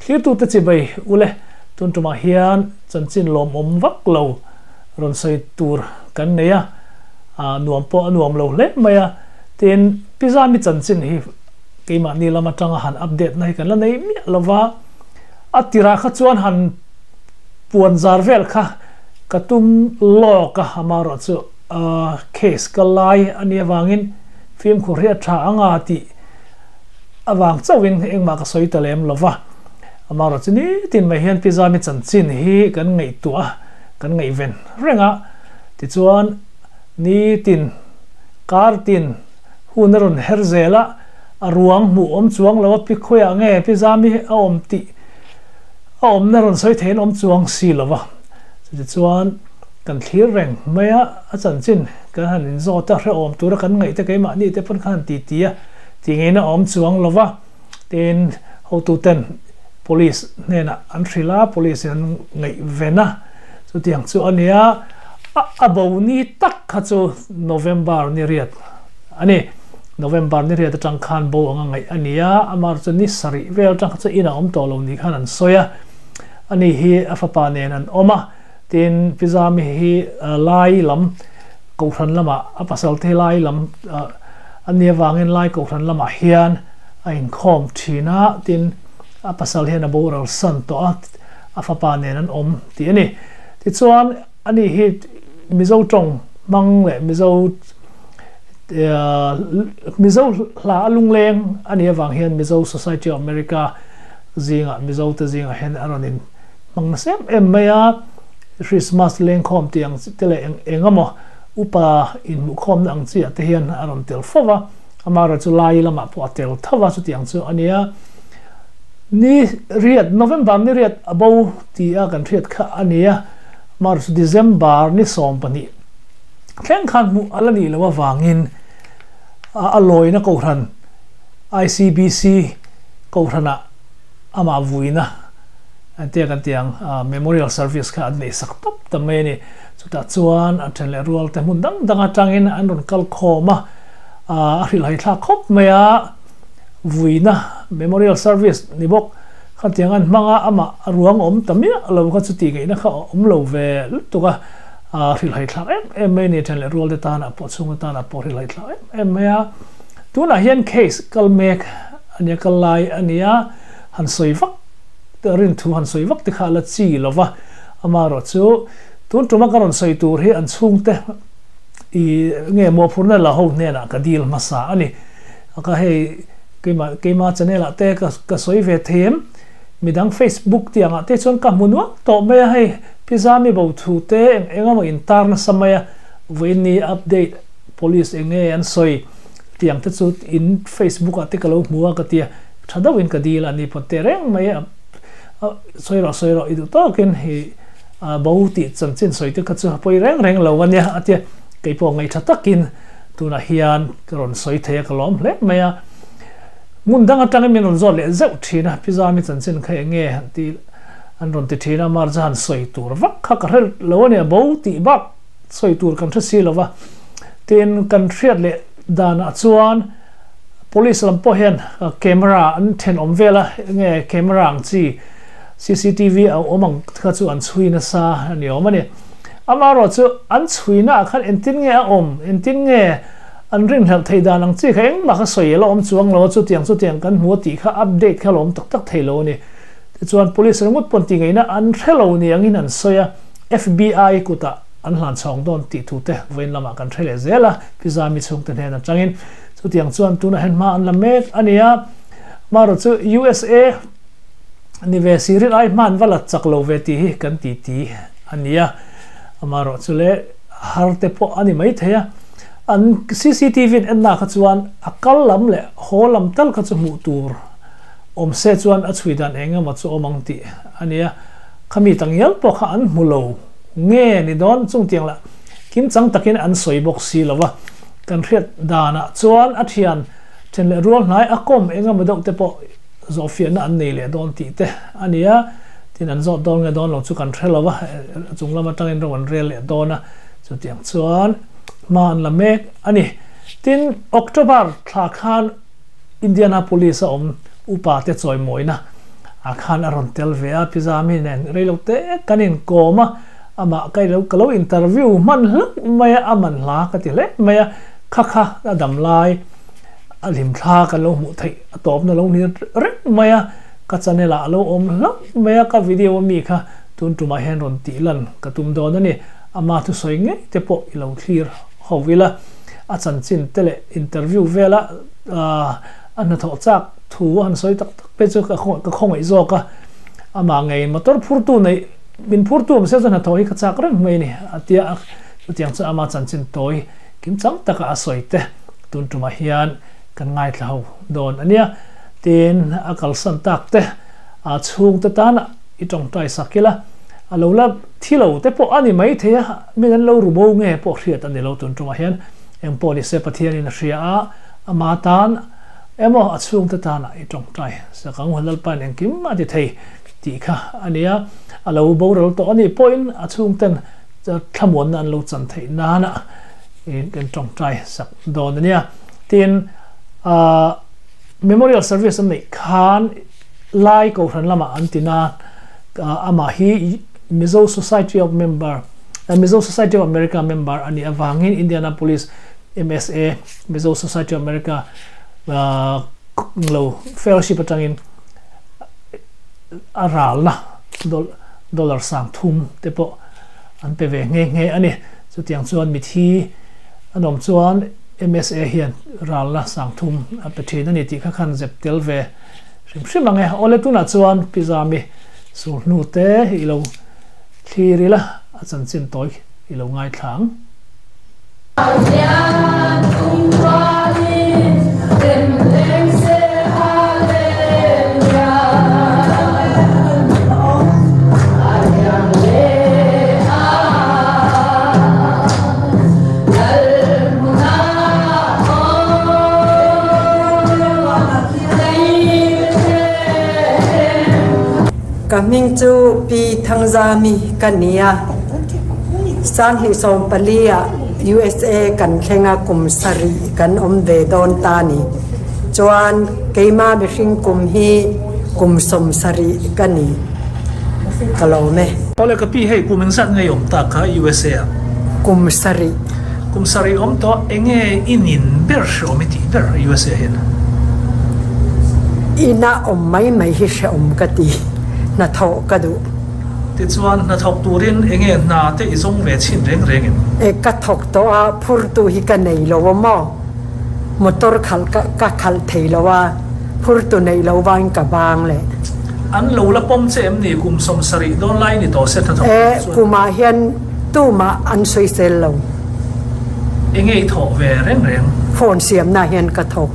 Thlirtute chibai ule, tun tumah hian chanchin lawmawm vak lo rawn sawi tur kan nei a, nuam pawh a nuam lo hle mai a. Tin, Pi Zami chanchin hi keimahni lam atanga han update na hi kan la nei miah lo va, a tirah kha chuan han puan zar vel kha ka tum lawk a, amaherawh chu case ka lai a nih avangin fimkhur hi a tha anga tih avang chauhin engmah ka sawi ta lem lo va. Amaherawh chu nitin mai hian Pi Zami chanchin hi kan ngaihtuah a, kan ngaihven reng a. Tichuan nitin kar tin hun a rawn her zel a, a ruang hmuh awm chuang lo a, pi khawiah nge Pi Zami a awm tih a awmna rawn sawi theihin awm chuang si lo va. Chutichuan kan thlir reng mai a, a chanchin kan han inzawt a, hrehawm tura kan ngaih te keimahni te pawn khan han titi a, tih ngeiin a awm chuang lo va. Tin, hotuten Police hnenah an hrilh a, Police in an ngaihven a, chutiang chu a ni a, a bo ni tak kha chu November ni riat a ni. November ni riat atang khan bo anga ngaih a ni a, amah chu ni sarih vel atang kha chu inah awm tawh lo ni khan an sawi a, ani hi a fapa nen an awm a, tin Pi Zami hi lai lam Kohhran lamah a pasal te lai lam a nih avangin lai Kohhran lamah hian a inkhawm thin a, tin a pasal hian a boral san tawh a, a fapa nen an awm tih a ni. Tichuan ani hi Mizo tawng hmang leh Mizo Mizo hla a lungleng a nih avang hian Mizo Society of America zingah Mizo te zingah hian a rawn in hmang nasa em em mai a, Christmas lengkhawm tih ang chi te leh eng eng emaw upa inhmuhkhawmna ang chi ah te hian a rawn tel fo va, amaherawh chu lai lamah pawh a tel tho va chutiang chu a nia. Ni riat, November ni riat a bo ti a kan hriat kha a nia, amaherawh chu December ni 12 thleng khan hmuh a la nih loh avangin a lawina kohhran ICBC kohhranah amah vuina Entia kan tih ang memorial service kha an neih sak tawp ta mai a ni. Chutah chuan an then leh rual te hmun dang dang atangin an rawn kal khawm a, a hrilhhai thlak khawp mai a, vuina memorial service ni bawk khatiang an hmang a, amah a ruang awm ta miah lo kha chu tih ngaihna kha a awm lo ve lutuk a, a hrilhhai thlak em em mai a ni. Then leh rual te tanah pawh chhung atana pawh hrilhhai thlak em em mai a. Tunah hian case kal mek a nia, kal lai a nia, han sawi vak. Rin thu han sawi vak te kha a la chi lo va, amaherawh chu tun tuma ka rawn sawi tur hi an chhungte i nge mawhphurna la ho hnenah ka dil hmasa a ni. Ka hei keimah keima channel ah te ka ka sawi ve thei em? Midang Facebook tih angah te chuan ka hmu nuam tawh mai a, hei Pi Zami bo thu te eng eng emaw intar nasa mai a, vawiin ni update police eng nge an sawi tih ang te chu in Facebook ah te ka lo hmu a ka ti a. Tha deuhin ka dil a ni pawt teh reng mai a, sawi rawh sawi rawh i duh tawkin hi bo tih chanchin sawi te kha chu a pawi reng reng lo a nia a tia, kei pawh ngaih tha takin tunah hian ka rawn sawi thei a ka lawm hle mai a. Hmun dang atangin min rawn zawt leh zeuh thin a, Pi Zami chanchin kha eng nge han ti an rawn ti thin a, Marja han sawi tur vak kha ka hre lo a nia, bo tih bak sawi tur kan hre si lo va, tin kan hriat leh danah chuan Police lam pawh hian camera an thenawm vel a, enge camera ang chi cctv a awm ang kha chu an chhui nasa a ni awm a ni. Amaherawh chu an chhuina ah khan engtin nge a awm, engtin nge an rinhlelh theih dan ang chi kha engmah kha sawi a la awm chuang lo a, chutiang chutiang kan hmu a tih kha update kha a la awm tak tak thei lo a ni. Tichuan police ringawt pawn tih ngaihna an hre lo ni angin an sawi a, FBI kutah an hlan chhawng dawn tih thu te vawiin lamah kan hre leh zel a, Pi Zami chhungte hnen atangin. Chutiang chuan tunah hian hma an la mek a ni a, marawh chu USA ni ve si rin ai hma an va la chak lo ve tih hi kan ti ti a ni a, amarawh chu le har te pawh a ni mai thei a, an cctv in enna kha chuan a kal lam leh haw lam tal kha chu hmuh tur awm se chuan a chhui dan eng emaw chu awm ang tih a ni a, khami tak ngial pawh kha an hmu lo nge ni dawn chungtiang lah kimchang takin an sawi bawk si lo va. Kan hriat danah chuan a thian then leh rual hnai a kawm eng emaw deuh te pawh zawhfiahna an nei leh dawn tih te a ni a, tin an zawt dawn nge dawn lo chu kan hre lo va, chung lam atangin ro an rel leh dawn a, chutiang chuan hma an la mek a ni. Tin, October thla khan Indianapolis a awm upa te chawimawina ah khan a rawn tel ve a, Pi Zami nen reilo te kan inkawm a, amah ka ilo ka lo interview hman hlauh mai a, a man hla ka ti hle mai a, kha kha a dam lai a hlim thla kan lo hmuh theih a tawpna lo ni reng mai a, ka channel ah a lo awm hlauh mai a, ka video ami kha tun tumah hian rawn tih lan ka tum dawn a ni, ama thusawi ngei te pawh ilo thlir ho ila, a chanchin te leh interview vela a hnathawh chak thu a han sawi tak tak te chu ka khawngaih zawk a, amah ngei motor phurtu neih min phurtu awm se chu hnathawh hi ka chak reng mai a ni a tia a, chutiang chu ama chanchin tawi kim chang taka a sawi te tun tumah hian kan ngaithla ho dawn a nia. Tin, a kalsan tak te a chhungte tana i tawngtai sak ila a lo la thi lo te pawh a ni maithei a, min an lo ru bo nge pawh hriat a ni lo tun tumah hian eng pawh ni se Pathianin a hria a, ama tan Emaw a chhungte tanah i tawngtai sak ang, Lalpain engkim a ti thei tih kha a ni a, a lo boral tawh a nih pawhin a chhungten thlamuanna an lo chan theih nana kan tawngtai sak dawn a nia. Tin, Memorial Service an neih khan Lai Kohhran lamah an tin a, amah hi Mizo Society of Member, Mizo Society of America member a nih avangin Indianapolis MSA, Mizo Society of America, lo fellowship atangin a ralna dollar 3000 te pawh an pe ve nghe nghe a ni. Chutiang chuan mithi an awm chuan MSA hian ralna 3000 a pe thin a ni tih kha khan zep tel ve hrim hrim ang e. Awle tunah chuan Pi Zami sulhnu te i lo thlir ila a chanchin tawi i lo ngaithla ang. Ka hming chu Pi Thangzami ka ni a. 2014 ah USA kan thleng a kum sarih kan awm ve dawn ta ni. Chuan keima mihring kum hi kum 70 ka ni. Ka lawm e. Awle ka pi hei kum engzat nge i awm tak kha USA ah? Kum sarih. Kum sarih awm tawh enge i nin ber hreawm i tih ber USA hian? Ina awm mai mai hi hreawm ka ti. Hnathawh ka duh. Tichuan, hnathawk turin enge hna te i zawng ve chhin reng reng em? E, ka thawk tawh a, phurtu hi ka nei lo a maw? Motor khalh ka ka khalh thei lo a, phurtu neih lo vangin ka bang leh. An lo la pawm che em ni? Kum 70 dawn lai ni tawh se hnathawk tur chuan. E, kumah hian tumah an sawisel lo. Enge i thawh ve reng reng? Phone siamna hian ka thawk.